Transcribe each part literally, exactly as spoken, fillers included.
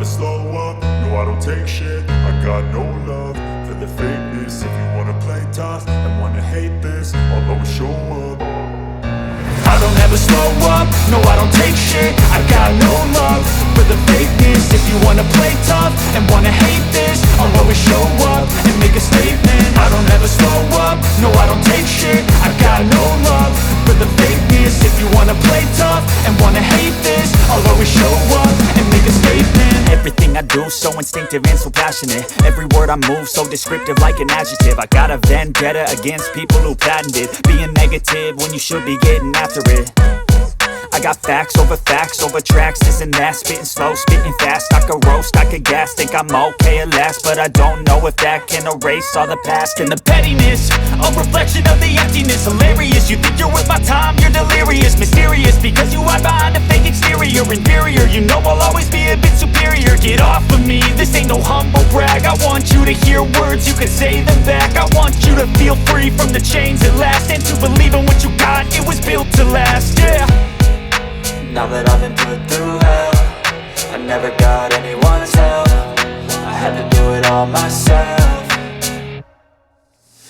Slow up, no, I don't take shit. I got no love for the fakeness. If you wanna play tough and wanna hate this, I'll always show up. I don't ever slow up, no, I don't take shit. I got no love for the fakeness. If you wanna play tough and wanna hate this, I'll always show up and make a statement. I don't ever slow up, no, I don't take shit. I got no love for the fakeness. If you wanna play tough and wanna hate this, I'll always show up and make a statement. Everything I do so instinctive and so passionate. Every word I move so descriptive like an adjective. I got a vendetta against people who patented being negative when you should be getting after it. I got facts over facts over tracks, this and that, spitting slow, spitting fast. I could roast, I could gas, think I'm okay at last, but I don't know if that can erase all the past. And the pettiness, a reflection of the emptiness. Hilarious, you think you're worth my time, you're delirious. Mysterious, because you hide behind a fake exterior. Inferior, you know I'll always be a bit superior. Get off of me, this ain't no humble brag. I want you to hear words, you can say them back. I want you to feel free from the chains at last, and to believe in what you got, it was built to last, yeah. Now that I've been put through hell, I never got anyone's help. I had to do it all myself.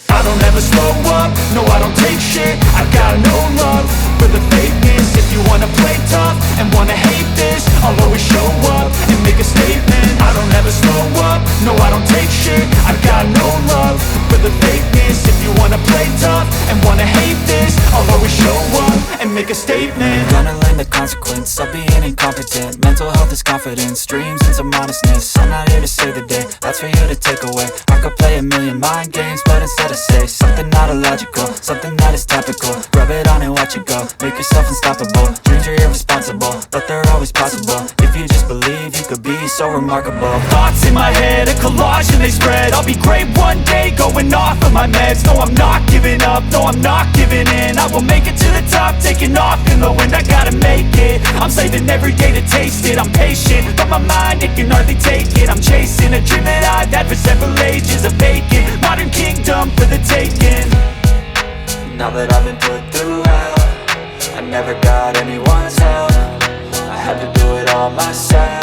I don't ever slow up, no, I don't take shit. I got no love for the fakeness. If you wanna play tough and wanna hate this, I'll always show up and make a statement. I don't ever slow up, no, I don't take shit. I got no love for the fakeness. If you wanna play tough and wanna hate this, I'll always show up and make a statement. Gonna learn the consequence of being incompetent. Mental health is confidence, dreams and some honestness. I'm not here to save the day, that's for you to take away. I could play a million mind games, but instead I say something not illogical, something that is topical. Rub it on and watch it go, make yourself unstoppable. Dreams are irresponsible, but they're always possible. If you just believe, you could be so remarkable. Thoughts in my head, a collage and they spread. I'll be great one day, going off of my meds. No, I'm not giving up, no, I'm not giving in. I will make it to the top, taking off in the wind. I gotta make it, I'm saving every day to taste it. I'm patient, but my mind, it can hardly take it. I'm chasing a dream that I've had for several ages. A vacant modern kingdom for the taking. Now that I've been put through hell, I never got anyone's help. I had to do it all myself.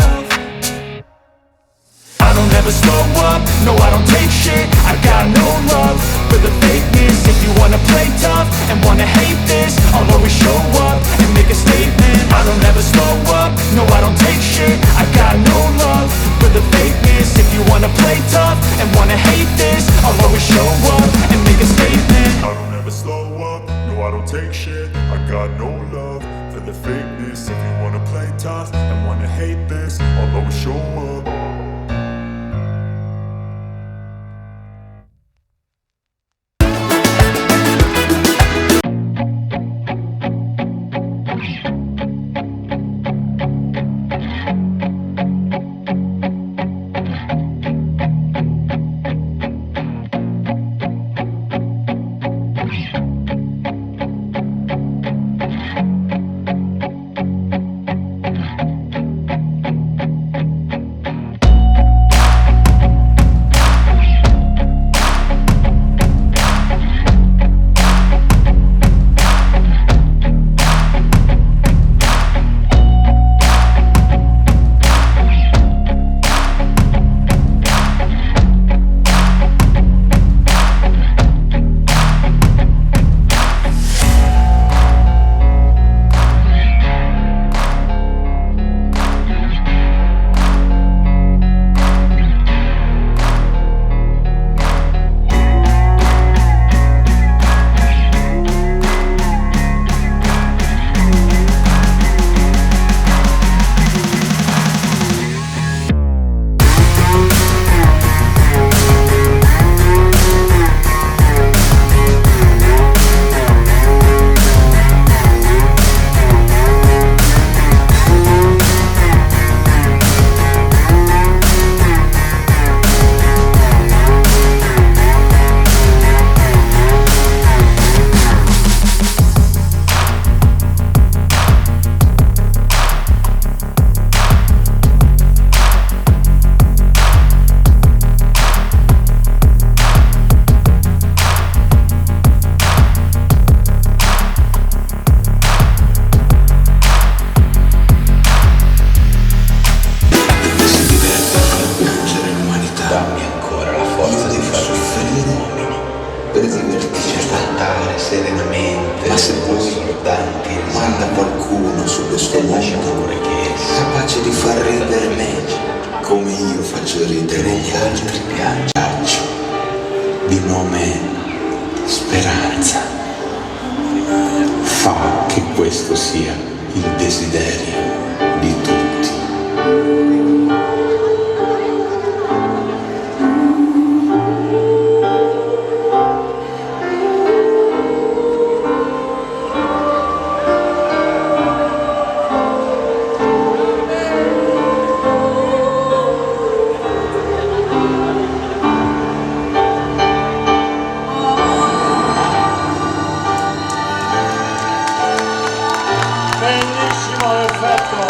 I don't ever slow up, no, I don't take shit. I got no love for the fakeness. If you wanna play tough and wanna hate this, I'll always show up and make a statement. I don't ever slow up, no, I don't take shit. I got no love for the fakeness. If you wanna play tough and wanna hate this, I'll always show up and make a statement. I don't ever slow up, no, I don't take shit. I got no love for the fakeness. If you wanna play tough and wanna hate this, I'll always show up. Ridere gli altri, piange. Di nome speranza. Fa che questo sia il desiderio di tutti. Bellissimo l'effetto.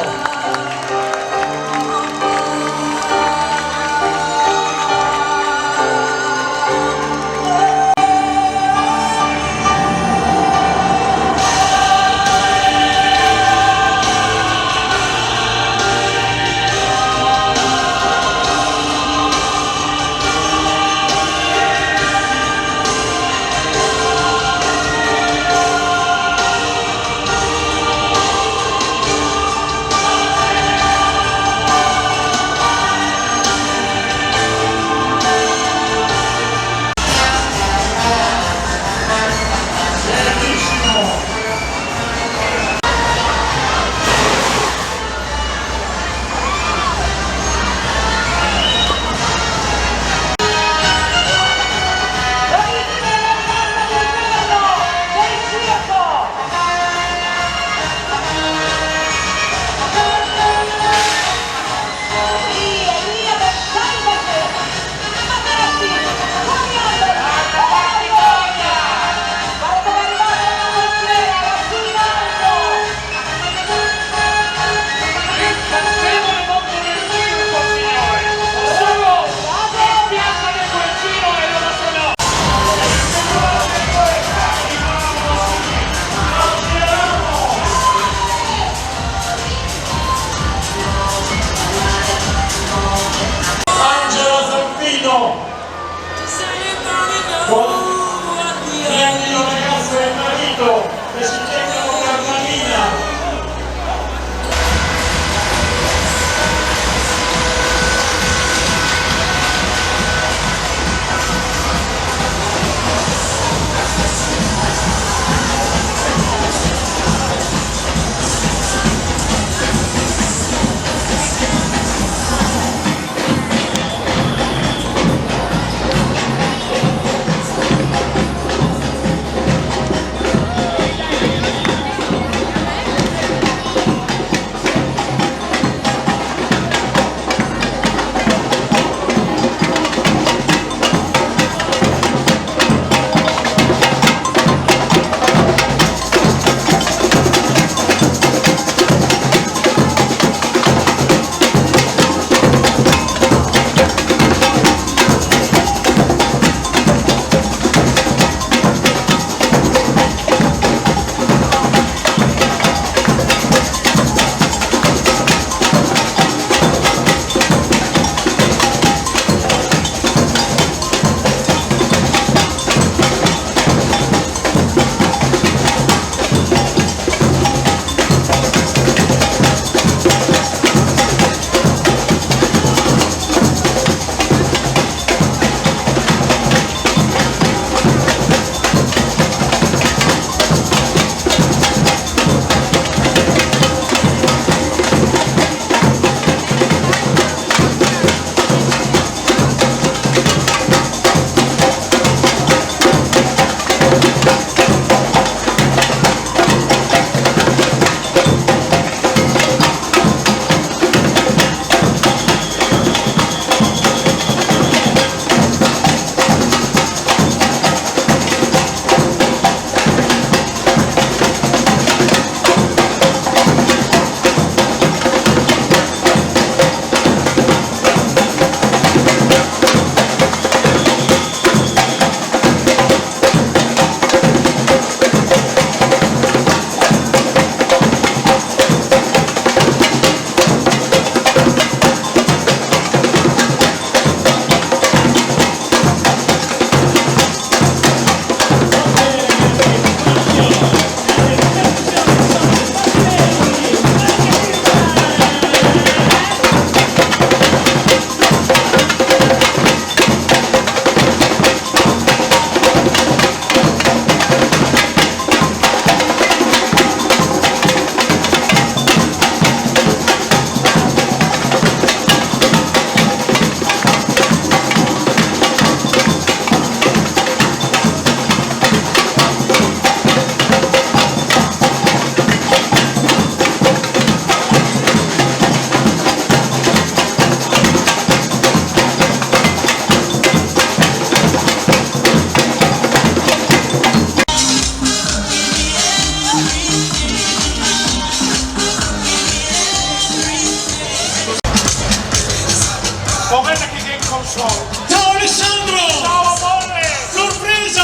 Lorena che vien con suono. Ciao Alessandro! Ciao amore! Sorpresa!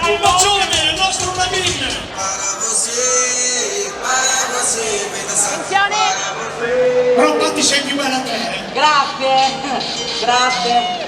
Dai, un bacione, il nostro Navin! Para você, para você, vem dançar. Attenzione! Però qua ti sei più bella te, eh? Grazie, grazie.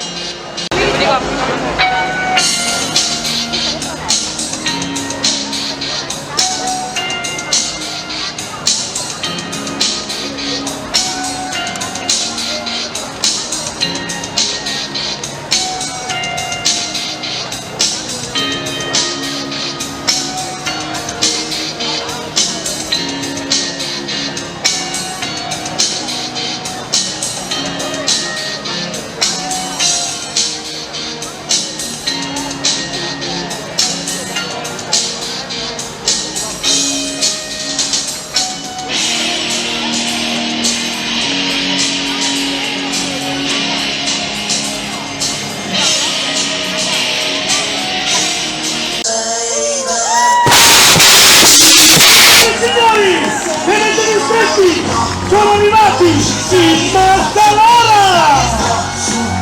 E signori, vedete gli specchi? Sono arrivati in Basta l'ora!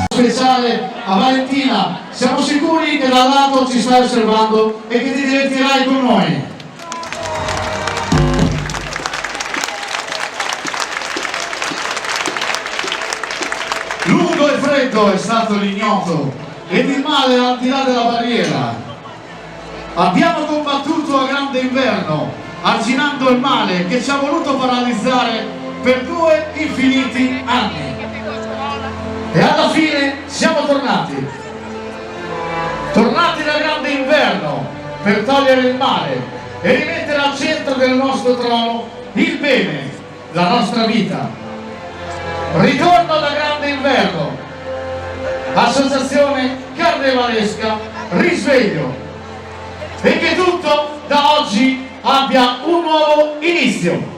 Speciale a Valentina. Siamo sicuri che da lato ci stai osservando e che ti divertirai con noi. Lungo e freddo è stato l'ignoto ed il male al di là della barriera. Abbiamo combattuto a grande inverno, arginando il male che ci ha voluto paralizzare per due infiniti anni. E alla fine siamo tornati. Tornati da grande inverno per togliere il male e rimettere al centro del nostro trono il bene, la nostra vita. Ritorno da grande inverno, associazione carnevalesca Risveglio, e che tutto da oggi abbia un nuovo inizio.